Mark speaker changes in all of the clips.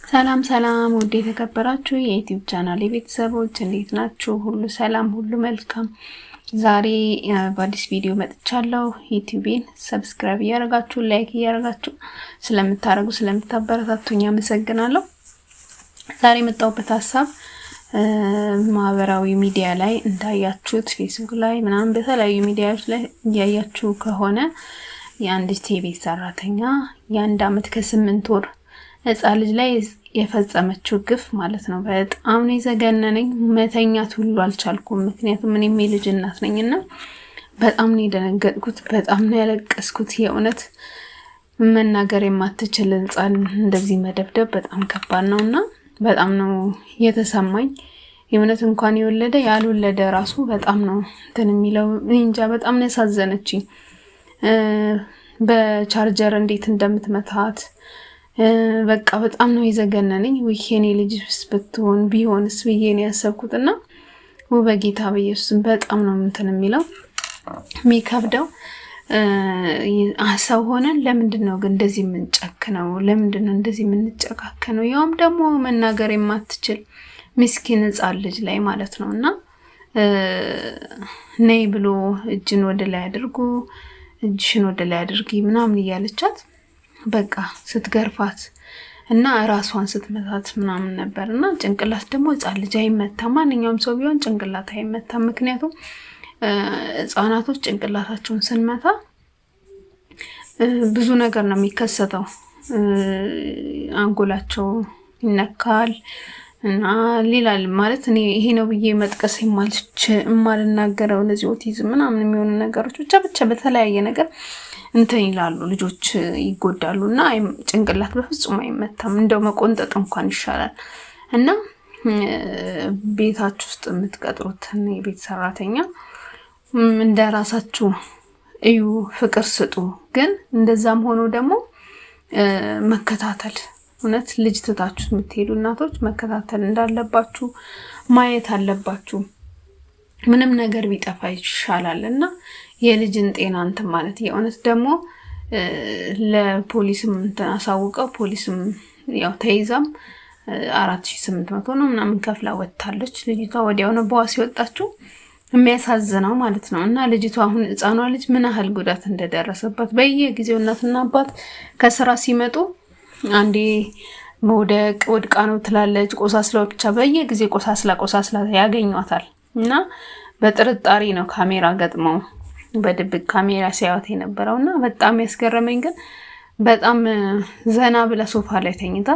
Speaker 1: ሰላም ሰላም ውድ የተከበራችሁ የ YouTube channel የቤተሰቦች እንዴት ናችሁ? ሁሉ ሰላም፣ ሁሉ መልካም። ዛሬ በአዲስ ቪዲዮ መጥቻለሁ። YouTube ኤን subscribe እያደረጋችሁ፣ like እያደረጋችሁ ስለምታደርጉ፣ ስለምታበረታቱኝ አመሰግናለሁ። ዛሬ የመጣሁበት ሀሳብ ማህበራዊ ሚዲያ ላይ እንዳያችሁት፣ ፌስቡክ ላይ ምናምን በተለያዩ ሚዲያዎች ላይ እያያችሁ ከሆነ፣ የአንዲት የቤት ሰራተኛ የ1 አመት ከ8 ወር ህፃን ልጅ ላይ የፈጸመችው ግፍ ማለት ነው። በጣም ነው የዘገነነኝ። መተኛት ሁሉ አልቻልኩም። ምክንያቱም እኔም የልጅ እናት ነኝና በጣም ነው የደነገጥኩት። በጣም ነው ያለቀስኩት። የእውነት መናገር የማትችል ህፃን እንደዚህ መደብደብ በጣም ከባድ ነው እና በጣም ነው የተሰማኝ። የእውነት እንኳን የወለደ ያልወለደ ራሱ በጣም ነው እንትን የሚለው። እንጃ፣ በጣም ነው ያሳዘነችኝ። በቻርጀር እንዴት እንደምትመታት በቃ በጣም ነው የዘገነነኝ። ውይ የኔ ልጅስ ብትሆን፣ ቢሆንስ ብዬ ነው ያሰብኩት እና በጌታ በኢየሱስም በጣም ነው እንትን የሚለው፣ የሚከብደው። ሰው ሆነን ለምንድን ነው ግን እንደዚህ የምንጨክነው? ለምንድን ነው እንደዚህ የምንጨካከነው? ያውም ደግሞ መናገር የማትችል ምስኪን ሕፃን ልጅ ላይ ማለት ነው። እና ነይ ብሎ እጅን ወደ ላይ አድርጎ፣ እጅሽን ወደ ላይ አድርጊ ምናምን እያለቻት በቃ ስትገርፋት እና ራሷን ስትመታት ምናምን ነበር። እና ጭንቅላት ደግሞ ሕፃን ልጅ አይመታም። ማንኛውም ሰው ቢሆን ጭንቅላት አይመታም። ምክንያቱም ሕፃናቶች ጭንቅላታቸውን ስንመታ ብዙ ነገር ነው የሚከሰተው። አንጎላቸው ይነካል እና ሌላ ማለት እኔ ይሄ ነው ብዬ መጥቀስ የማልናገረው እነዚህ ኦቲዝም ምናምን የሚሆኑ ነገሮች ብቻ ብቻ በተለያየ ነገር እንትን ይላሉ፣ ልጆች ይጎዳሉ። እና ጭንቅላት በፍጹም አይመታም። እንደው መቆንጠጥ እንኳን ይሻላል። እና ቤታችሁ ውስጥ የምትቀጥሩትን የቤት ሰራተኛ እንደ ራሳችሁ እዩ፣ ፍቅር ስጡ። ግን እንደዛም ሆኖ ደግሞ መከታተል፣ እውነት ልጅ ትታችሁ የምትሄዱ እናቶች መከታተል እንዳለባችሁ ማየት አለባችሁ። ምንም ነገር ቢጠፋ ይሻላል እና የልጅን ጤና እንትን ማለት። የእውነት ደግሞ ለፖሊስም እንትን አሳውቀው ፖሊስም ያው ተይዛም 4800 ነው ምናምን ከፍላ ወጥታለች። ልጅቷ ወዲያው ነው በዋስ የወጣችው። የሚያሳዝነው ማለት ነው። እና ልጅቷ አሁን ህፃኗ ልጅ ምን ያህል ጉዳት እንደደረሰባት፣ በየጊዜው እናትና አባት ከስራ ሲመጡ አንዴ መውደቅ፣ ወድቃ ነው ትላለች። ቆሳስላ፣ ብቻ በየጊዜ ቆሳስላ ቆሳስላ ያገኟታል። እና በጥርጣሬ ነው ካሜራ ገጥመው በድብቅ ካሜራ ሲያዩት የነበረው። እና በጣም ያስገረመኝ ግን በጣም ዘና ብላ ሶፋ ላይ ተኝታ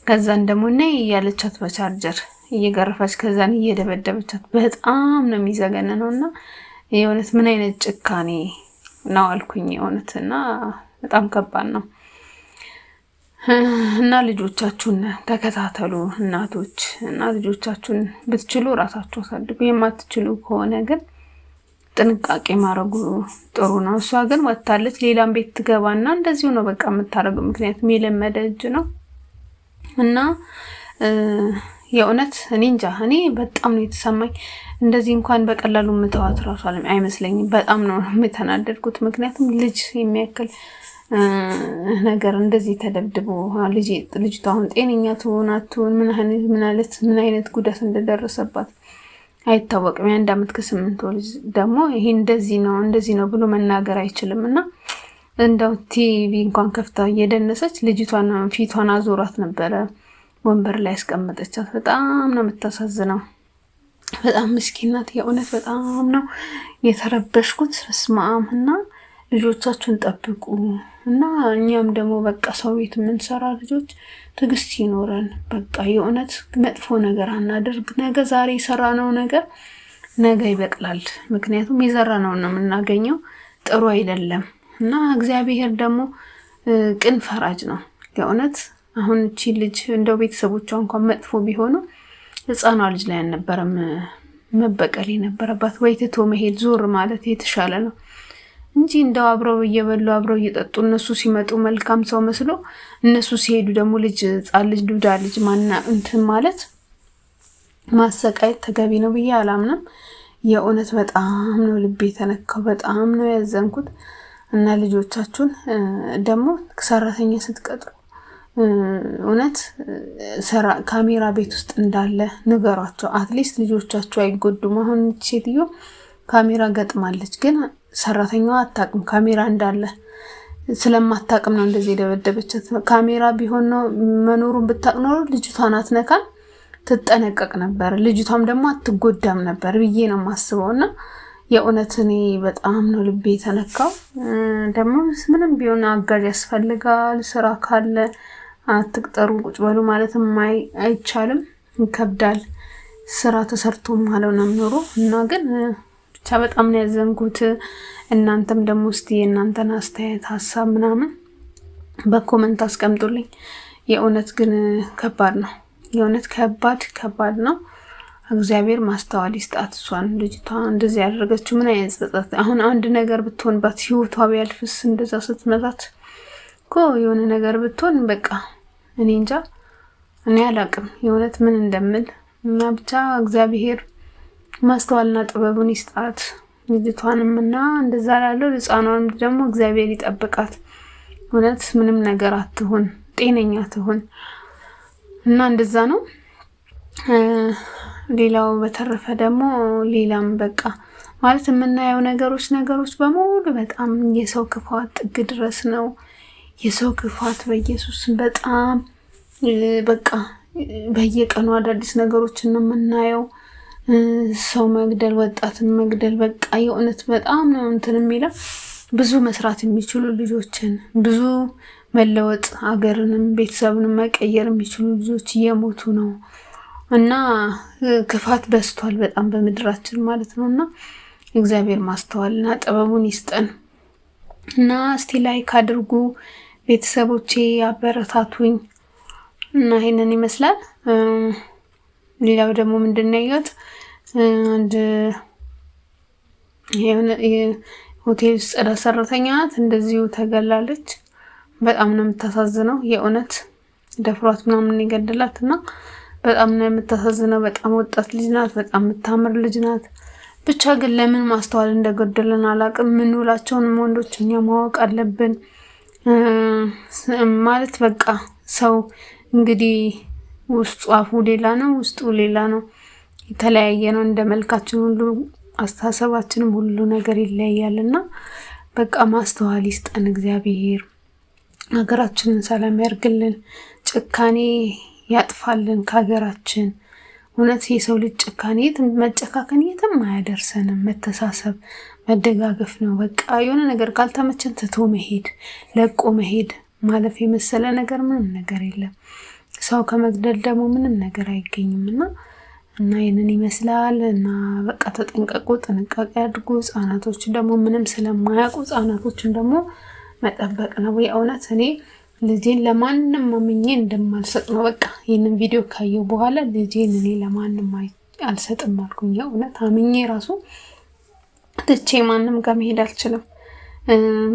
Speaker 1: ከዛን ደግሞ ነይ እያለቻት በቻርጀር እየገረፈች ከዛን እየደበደበቻት በጣም ነው የሚዘገንነው። እና የእውነት ምን አይነት ጭካኔ ነው አልኩኝ የእውነት። እና በጣም ከባድ ነው። እና ልጆቻችሁን ተከታተሉ እናቶች፣ እና ልጆቻችሁን ብትችሉ እራሳችሁ አሳድጉ። የማትችሉ ከሆነ ግን ጥንቃቄ ማድረጉ ጥሩ ነው። እሷ ግን ወጥታለች። ሌላም ቤት ትገባና እንደዚሁ ነው በቃ የምታደርገው። ምክንያቱም የለመደ እጅ ነው። እና የእውነት እኔ እንጃ፣ እኔ በጣም ነው የተሰማኝ። እንደዚህ እንኳን በቀላሉ ምተዋት እራሱ አይመስለኝም። በጣም ነው የተናደድኩት። ምክንያቱም ልጅ የሚያክል ነገር እንደዚህ ተደብድቦ ልጅቷ አሁን ጤነኛ ትሆን አትሆን፣ ምን አይነት ጉዳት እንደደረሰባት አይታወቅም። የ1 አመት ከ8 ወር ልጅ ደግሞ ይሄ እንደዚህ ነው እንደዚህ ነው ብሎ መናገር አይችልም። እና እንደው ቲቪ እንኳን ከፍታ እየደነሰች ልጅቷን ፊቷን አዞራት ነበረ ወንበር ላይ ያስቀመጠቻት። በጣም ነው የምታሳዝነው። በጣም ምስኪን ናት። የእውነት በጣም ነው የተረበሽኩት። በስመ አብ። እና ልጆቻችሁን ጠብቁ። እና እኛም ደግሞ በቃ ሰው ቤት የምንሰራ ልጆች ትዕግስት ይኖረን። በቃ የእውነት መጥፎ ነገር አናደርግ። ነገ ዛሬ የሰራነው ነገር ነገ ይበቅላል። ምክንያቱም የዘራነውን ነው የምናገኘው። ጥሩ አይደለም። እና እግዚአብሔር ደግሞ ቅን ፈራጅ ነው። የእውነት አሁን እቺ ልጅ እንደው ቤተሰቦቿ እንኳን መጥፎ ቢሆኑ ህፃኗ ልጅ ላይ አልነበረም መበቀል የነበረባት፣ ወይ ትቶ መሄድ፣ ዞር ማለት የተሻለ ነው እንጂ እንደው አብረው እየበሉ አብረው እየጠጡ እነሱ ሲመጡ መልካም ሰው መስሎ እነሱ ሲሄዱ ደግሞ ልጅ፣ ህፃን ልጅ፣ ዱዳ ልጅ ማና እንትን ማለት፣ ማሰቃየት ተገቢ ነው ብዬ አላምንም። የእውነት በጣም ነው ልቤ የተነካው፣ በጣም ነው ያዘንኩት። እና ልጆቻችሁን ደግሞ ሰራተኛ ስትቀጥሩ እውነት ካሜራ ቤት ውስጥ እንዳለ ንገሯቸው። At least ልጆቻቸው አይጎዱም። አሁን ሴትዮ ካሜራ ገጥማለች፣ ግን ሰራተኛዋ አታውቅም ካሜራ እንዳለ ስለማታውቅም ነው እንደዚህ የደበደበቻት። ካሜራ ቢሆን ነው መኖሩን ብታውቅ ኖሮ ልጅቷን አትነካም፣ ትጠነቀቅ ነበር። ልጅቷም ደግሞ አትጎዳም ነበር ብዬ ነው የማስበው። እና የእውነት እኔ በጣም ነው ልቤ የተነካው። ደግሞ ምንም ቢሆን አጋዥ ያስፈልጋል። ስራ ካለ አትቅጠሩ ቁጭ በሉ ማለትም አይቻልም፣ ይከብዳል። ስራ ተሰርቶም አልሆነም ኑሮ እና ግን ብቻ በጣም ነው ያዘንኩት። እናንተም ደግሞ እስቲ የእናንተን አስተያየት ሀሳብ ምናምን በ comment አስቀምጡልኝ። የእውነት ግን ከባድ ነው። የእውነት ከባድ ከባድ ነው። እግዚአብሔር ማስተዋል ይስጣት። እሷን ልጅቷ እንደዚህ ያደረገችው ምን አይነት ጸጸት! አሁን አንድ ነገር ብትሆንባት ህይወቷ ቢያልፍስ እንደዛ ስትመታት እኮ የሆነ ነገር ብትሆን በቃ እኔ እንጃ፣ እኔ አላቅም የእውነት ምን እንደምል እና ብቻ እግዚአብሔር ማስተዋልና ጥበቡን ይስጣት ልጅቷንም እና እንደዛ ላለው ህፃኗንም ደግሞ እግዚአብሔር ይጠብቃት። እውነት ምንም ነገር አትሁን፣ ጤነኛ ትሁን እና እንደዛ ነው። ሌላው በተረፈ ደግሞ ሌላም በቃ ማለት የምናየው ነገሮች በሙሉ በጣም የሰው ክፋት ጥግ ድረስ ነው። የሰው ክፋት በኢየሱስ በጣም በቃ በየቀኑ አዳዲስ ነገሮችን ነው የምናየው። ሰው መግደል፣ ወጣትን መግደል በቃ የእውነት በጣም ነው እንትን የሚለው። ብዙ መስራት የሚችሉ ልጆችን ብዙ መለወጥ አገርንም ቤተሰብንም መቀየር የሚችሉ ልጆች እየሞቱ ነው እና ክፋት በዝቷል በጣም በምድራችን ማለት ነው። እና እግዚአብሔር ማስተዋልና ጥበቡን ይስጠን እና እስቲ like አድርጉ ቤተሰቦቼ፣ አበረታቱኝ እና ይሄንን ይመስላል። ሌላው ደግሞ ምንድን ነው ያየሁት አንድ ሆቴል ውስጥ ጽዳት ሰራተኛ ናት፣ እንደዚሁ ተገላለች። በጣም ነው የምታሳዝነው የእውነት ደፍሯት ምናምን የገደላት እና በጣም ነው የምታሳዝነው። በጣም ወጣት ልጅ ናት። በጣም የምታምር ልጅ ናት። ብቻ ግን ለምን ማስተዋል እንደጎደለን አላውቅም። ምንውላቸውንም ወንዶች እኛ ማወቅ አለብን ማለት በቃ ሰው እንግዲህ ውስጡ አፉ ሌላ ነው፣ ውስጡ ሌላ ነው፣ የተለያየ ነው። እንደ መልካችን ሁሉ አስተሳሰባችንም ሁሉ ነገር ይለያያል እና በቃ ማስተዋል ይስጠን እግዚአብሔር። ሀገራችንን ሰላም ያርግልን፣ ጭካኔ ያጥፋልን ከሀገራችን። እውነት የሰው ልጅ ጭካኔ መጨካከን የትም አያደርሰንም። መተሳሰብ መደጋገፍ ነው። በቃ የሆነ ነገር ካልተመቸን ትቶ መሄድ፣ ለቆ መሄድ፣ ማለፍ የመሰለ ነገር ምንም ነገር የለም። ሰው ከመግደል ደግሞ ምንም ነገር አይገኝም እና እና ይህንን ይመስላል። እና በቃ ተጠንቀቁ፣ ጥንቃቄ አድርጉ። ህጻናቶች ደግሞ ምንም ስለማያውቁ ህጻናቶችን ደግሞ መጠበቅ ነው። የእውነት እኔ ልጄን ለማንም አምኜ እንደማልሰጥ ነው። በቃ ይህንን ቪዲዮ ካየሁ በኋላ ልጄን እኔ ለማንም አልሰጥም አልኩኝ። የእውነት አምኜ ራሱ ትቼ ማንም ጋር መሄድ አልችልም።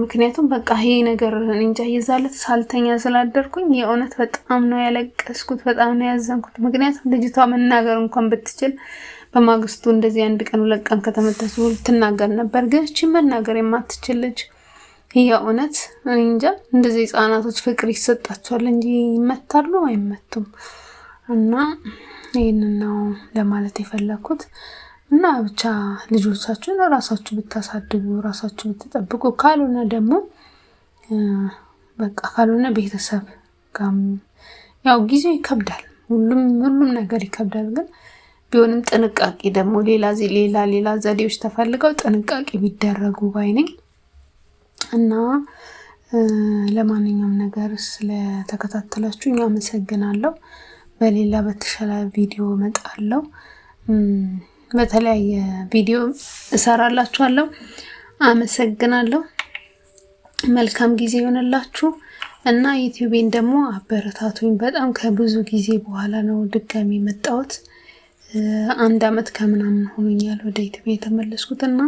Speaker 1: ምክንያቱም በቃ ይሄ ነገር እንጃ የዛለት ሳልተኛ ስላደርኩኝ የእውነት በጣም ነው ያለቀስኩት፣ በጣም ነው ያዘንኩት። ምክንያቱም ልጅቷ መናገር እንኳን ብትችል በማግስቱ እንደዚህ አንድ ቀን ሁለት ቀን ከተመታች ትናገር ነበር። ግን እቺ መናገር የማትችል ልጅ የእውነት እንጃ እንደዚህ ህጻናቶች ፍቅር ይሰጣቸዋል እንጂ ይመታሉ አይመቱም። እና ይህንን ነው ለማለት የፈለኩት። እና ብቻ ልጆቻችሁን ራሳችሁ ብታሳድጉ ራሳችሁ ብትጠብቁ፣ ካልሆነ ደግሞ በቃ ካልሆነ ቤተሰብ ጋም ያው ጊዜው ይከብዳል፣ ሁሉም ሁሉም ነገር ይከብዳል። ግን ቢሆንም ጥንቃቄ ደግሞ ሌላ ሌላ ሌላ ዘዴዎች ተፈልገው ጥንቃቄ ቢደረጉ ባይ ነኝ። እና ለማንኛውም ነገር ስለተከታተላችሁኝ አመሰግናለሁ። በሌላ በተሻለ ቪዲዮ እመጣለሁ። በተለያየ ቪዲዮ እሰራላችኋለሁ። አመሰግናለሁ። መልካም ጊዜ ይሆንላችሁ እና ዩቲዩቤን ደግሞ አበረታቱኝ። በጣም ከብዙ ጊዜ በኋላ ነው ድጋሚ የመጣሁት። አንድ አመት ከምናምን ሆኖኛል ወደ ዩቲዩብ የተመለስኩት እና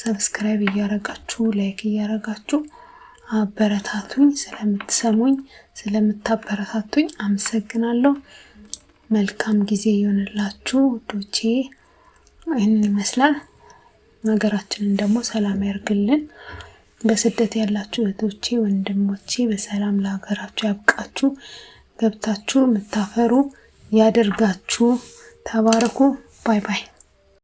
Speaker 1: subscribe እያረጋችሁ like እያረጋችሁ አበረታቱኝ። ስለምትሰሙኝ ስለምታበረታቱኝ አመሰግናለሁ። መልካም ጊዜ ይሆንላችሁ ውዶቼ። ይህንን ይመስላል። ሀገራችንን ደግሞ ሰላም ያርግልን። በስደት ያላችሁ እህቶቼ ወንድሞቼ በሰላም ለሀገራችሁ ያብቃችሁ። ገብታችሁ የምታፈሩ ያደርጋችሁ። ተባረኩ። Bye bye።